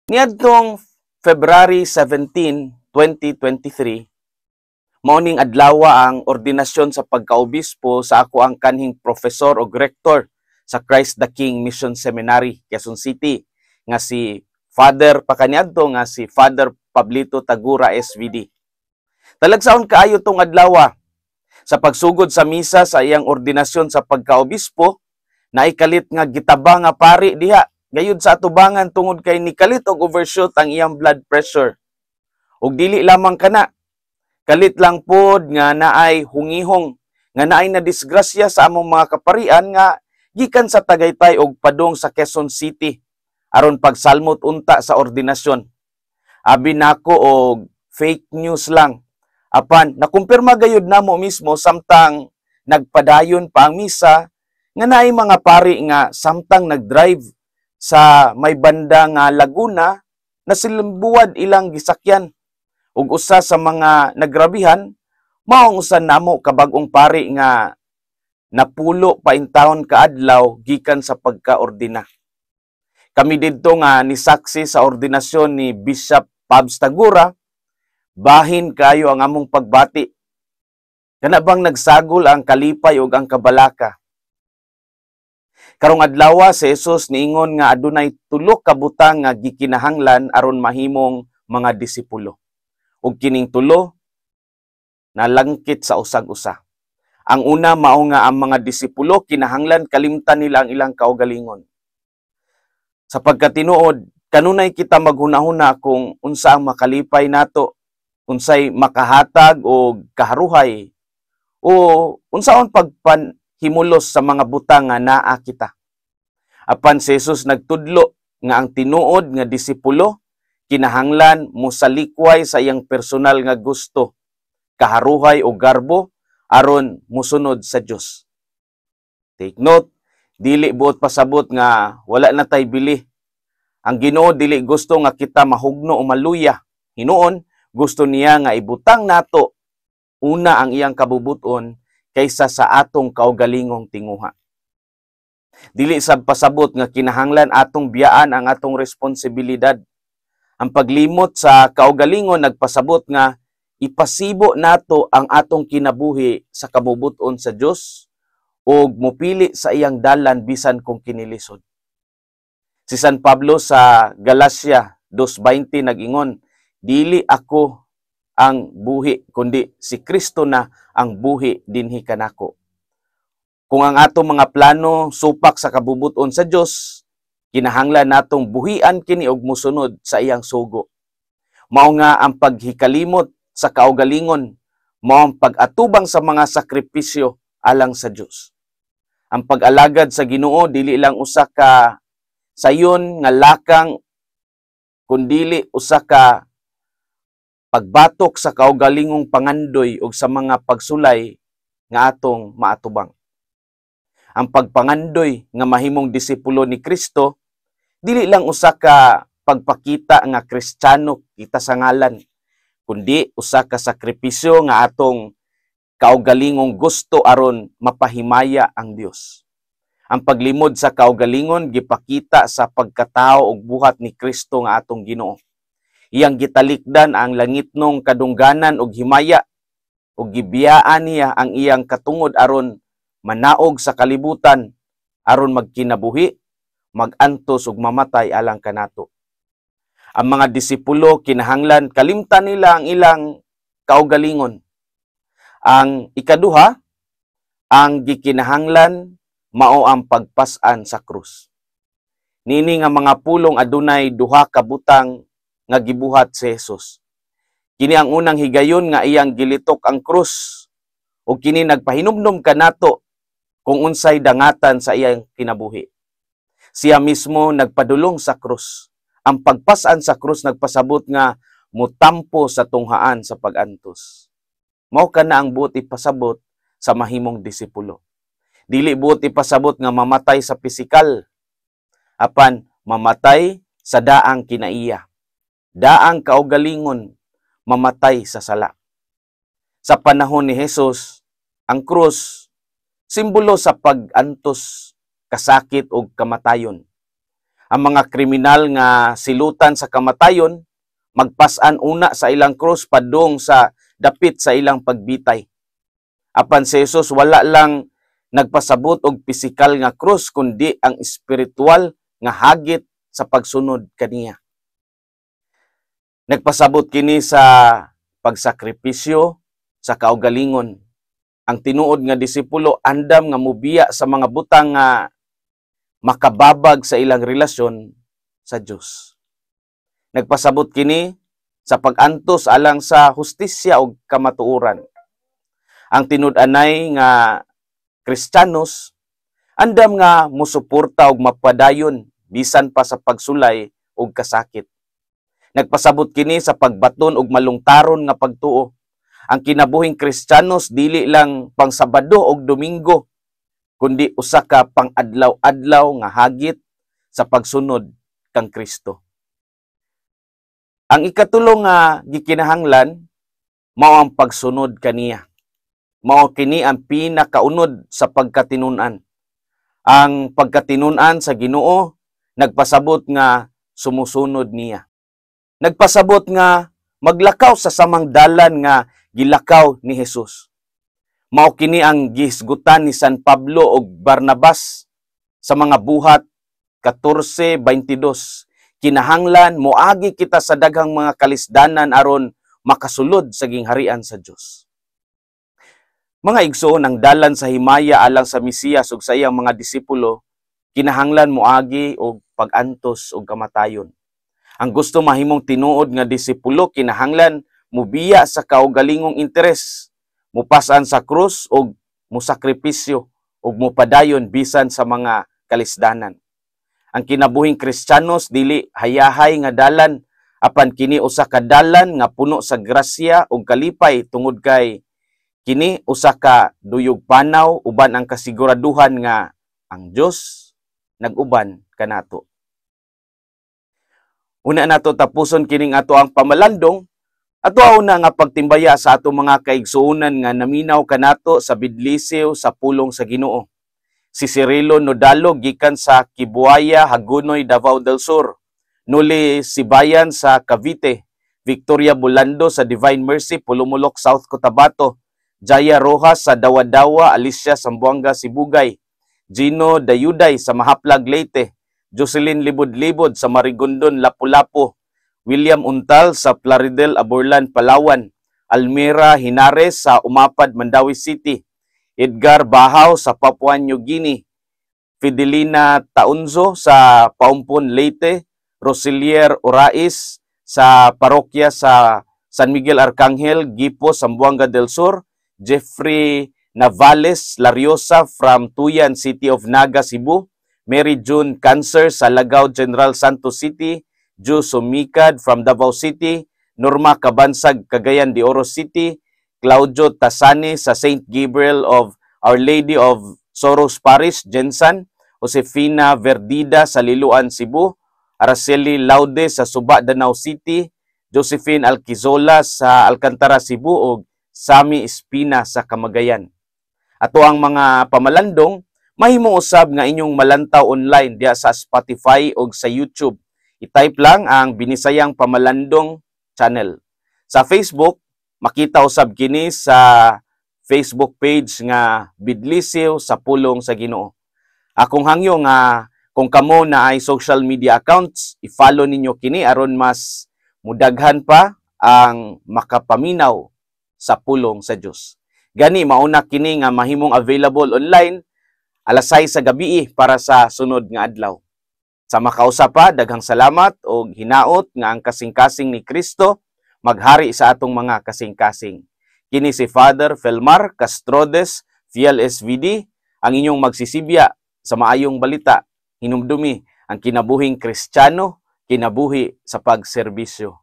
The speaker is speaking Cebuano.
Niadtong February 17, 2023, mao ning adlawa ang ordinasyon sa pagkaobispo sa ako ang kanhing profesor o rector sa Christ the King Mission Seminary, Quezon City, nga si Father pa kaniadto nga si Father Pablito Tagura SVD. Talagsaon kaayo tong adlawa. Sa pagsugod sa misa sa iyang ordinasyon sa pagkaobispo, naikalit nga gitaba nga pari diha gayud sa atubangan tungod kay nikalit og overshoot ang iyang blood pressure. Ug dili lamang kana, kalit lang pod nga naay hungihong nga naay na disgrasya sa among mga kaparian nga gikan sa Tagaytay og padung sa Quezon City aron pagsalmot unta sa ordinasyon. Abi nako og fake news lang. Apan nakumpirma gayud namo mismo samtang nagpadayon pa ang misa nga naay mga pari nga samtang nagdrive sa may banda nga Laguna, nasilumbuwad ilang gisakyan. Ug usa sa mga nagrabihan mao ang usa namo ka bag-ong pari nga napulo pa intawon ka adlaw gikan sa pagkaordina. Kami didto nga nisaksi sa ordinasyon ni Bishop Pabs Tagura, bahin kayo ang among pagbati. Kana bang nagsagol ang kalipay ug ang kabalaka. Karong adlaw, si Jesus niingon nga adunay tulo ka butang nga gikinahanglan aron mahimong mga disipulo. Ug kining tulo nalangkit sa usag-usa. Ang una mao nga ang mga disipulo kinahanglan kalimtan nila ang ilang kaugalingon. Sa pagkatinuod, kanunay kita maghunahuna kung unsa ang makalipay nato, unsay makahatag og kaharuhay, o unsaon pagpanhimulos sa mga butang nga naa kita. Apan si Jesus nagtudlo nga ang tinuod nga disipulo kinahanglan mosalikway sa iyang personal nga gusto, kaharuhay o garbo aron musunod sa Dios. Take note, dili buot pasabot nga wala na tay bili. Ang Ginoo dili gusto nga kita mahugno o maluya. Hinuon, gusto niya nga ibutang nato una ang iyang kabubuton kaysa sa atong kaugalingong tinguha. Dili sab pasabot nga kinahanglan atong biyaan ang atong responsibilidad. Ang paglimot sa kaugalingon nagpasabot nga ipasibo nato ang atong kinabuhi sa kabubuton sa Dios ug mupili sa iyang dalan bisan kung kinilisod. Si San Pablo sa Galacia 2:20 nag-ingon, "Dili ako ang buhi kundi si Kristo na ang buhi dinhi kanako." Kung ang atong mga plano supak sa kabubuton sa Dios, kinahanglan natong buhian kini og mosunod sa iyang sugo. Mao nga ang paghikalimot sa kaugalingon, mao ang pag-atubang sa mga sakripisyo alang sa Dios. Ang pag-alagad sa Ginoo dili lang usa ka sayon nga lakang kundili usa ka pagbatok sa kaugalingong pangandoy ug sa mga pagsulay nga atong maatubang. Ang pagpangandoy nga mahimong disipulo ni Kristo dili lang usa ka pagpakita nga Kristiyano kita sa ngalan, kundi usa ka sakripisyo nga atong kaugalingong gusto aron mapahimaya ang Dios. Ang paglimod sa kaugalingon gipakita sa pagkatao ug buhat ni Kristo nga atong Ginoo. Iyang gitalikdan ang langitnong kadungganan ug himaya ug gibiyaan niya ang iyang katungod aron manaog sa kalibutan aron magkinabuhi, magantos ug mamatay alang kanato. Ang mga disipulo kinahanglan kalimtan nila ang ilang kaugalingon. Ang ikaduha, ang gikinahanglan mao ang pagpas-an sa krus. Nini nga mga pulong adunay duha ka butang nga gibuhat si Jesus. Kini ang unang higayon nga iyang gilitok ang krus ug kini nagpahinumdum kanato kung unsay dangatan sa iyang kinabuhi. Siya mismo nagpadulong sa krus. Ang pagpas-an sa krus nagpasabot nga mutampo sa tunghaan sa pag-antos. Mao kana ang buot ipasabot sa mahimong disipulo. Dili buot ipasabot nga mamatay sa pisikal, apan mamatay sa daang kinaiya. Daang kaugalingon, mamatay sa sala. Sa panahon ni Jesus, ang krus simbolo sa pag-antos, kasakit ug kamatayon. Ang mga kriminal nga silutan sa kamatayon magpas-an una sa ilang krus padung sa dapit sa ilang pagbitay. Apan si Jesus wala lang nagpasabot og pisikal nga krus kundi ang espiritual nga hagit sa pagsunod kaniya. Nagpasabot kini sa pagsakripisyo sa kaugalingon. Ang tinuod nga disipulo andam nga mubiya sa mga butang nga makababag sa ilang relasyon sa Dios. Nagpasabot kini sa pag-antos alang sa hustisya ug kamatuoran. Ang tinud-anay nga Kristiyanos andam nga musuporta og mapadayon bisan pa sa pagsulay ug kasakit. Nagpasabot kini sa pagbaton og malungtaron nga pagtuo. Ang kinabuhing Kristiyanos dili lang pang Sabado og Domingo kundi usa ka pang-adlaw-adlaw nga hagit sa pagsunod kang Kristo. Ang ikatulo nga gikinahanglan mao ang pagsunod kaniya. Mao kini ang pinakaunod sa pagkatinun-an. Ang pagkatinun-an sa Ginoo nagpasabot nga sumusunod niya. Nagpasabot nga maglakaw sa samang dalan nga gilakaw ni Jesus. Mao kini ang gihisgutan ni San Pablo ug Barnabas sa mga Buhat 14:22. Kinahanglan moagi kita sa daghang mga kalisdanan aron makasulod sa gingharian sa Dios. Mga igsoon, ang dalan sa himaya alang sa Mesiyas ug sa iyang mga disipulo kinahanglan moagi og pag-antos ug kamatayon. Ang gusto mahimong tinuod nga disipulo kinahanglan mubiya sa kaugalingong interes, mupasan sa krus ug musakripisyo ug mupadayon bisan sa mga kalisdanan. Ang kinabuhing Kristiyanos dili hayahay nga dalan, apan kini usa ka dalan nga puno sa grasya ug kalipay tungod kay kini usa ka duyog panaw uban ang kasiguraduhan nga ang Dios nag-uban kanato. Una nato tapuson kining ato ang pamalandong, ato una nga pagtimbaya sa ato mga kaigsuonan nga naminaw kanato sa bidlisiw sa pulong sa Ginoo. Si Cirilo Nodalo gikan sa Kibuaya, Hagonoy, Davao del Sur. Nuli Sibayan sa Cavite, Victoria Bulando sa Divine Mercy, Polomolok, South Cotabato. Jaya Rojas sa Dawadawa, Alicia, Zamboanga, Sibugay. Gino Dayuday sa Mahaplag, Leyte. Jocelyn Libod-Libod sa Marigondon, Lapu-Lapu. William Untal sa Plaridel, Aborlan, Palawan. Almira Hinares sa Umapad, Mandaue City. Edgar Bahaw sa Papua New Guinea. Fidelina Taunzo sa Paumpon, Leyte. Roselier Orais sa parokya sa San Miguel Arcangel, Gipo, Zamboanga del Sur. Jeffrey Navales Lariosa from Tuyan, City of Naga, Cebu. Mary June Cancer sa Lagao, General Santos City. Ju Sumikad from Davao City. Norma Cabansag, Cagayan de Oro City. Claudio Tasani sa St. Gabriel of Our Lady of Sorrows Parish, Gensan. Josefina Verdida sa Liloan, Cebu. Araceli Laude sa Suba, Danao City. Josephine Alquizola sa Alcantara, Cebu ug Sami Espina sa Kamagayan. Ato ang mga pamalandong mahimo usab nga inyong malantaw online diha sa Spotify ug sa YouTube. I-type lang ang Binisayang Pamalandong channel. Sa Facebook, makita usab kini sa Facebook page nga Bidlisiw sa Pulong sa Ginoo. Akong hangyo nga kung kamo na ay social media accounts, i-follow ninyo kini aron mas mudaghan pa ang makapaminaw sa pulong sa Dios. Gani mauna kini nga mahimong available online alas 6 sa gabi para sa sunod nga adlaw. Sa makausa pa, daghang salamat og hinaot nga ang kasing-kasing ni Kristo maghari sa atong mga kasing-kasing. Kini si Father Felmar Castrodes, FLSVD, ang inyong magsisibya sa maayong balita. Hinumdumi ang kinabuhing Kristiyano, kinabuhi sa pagserbisyo.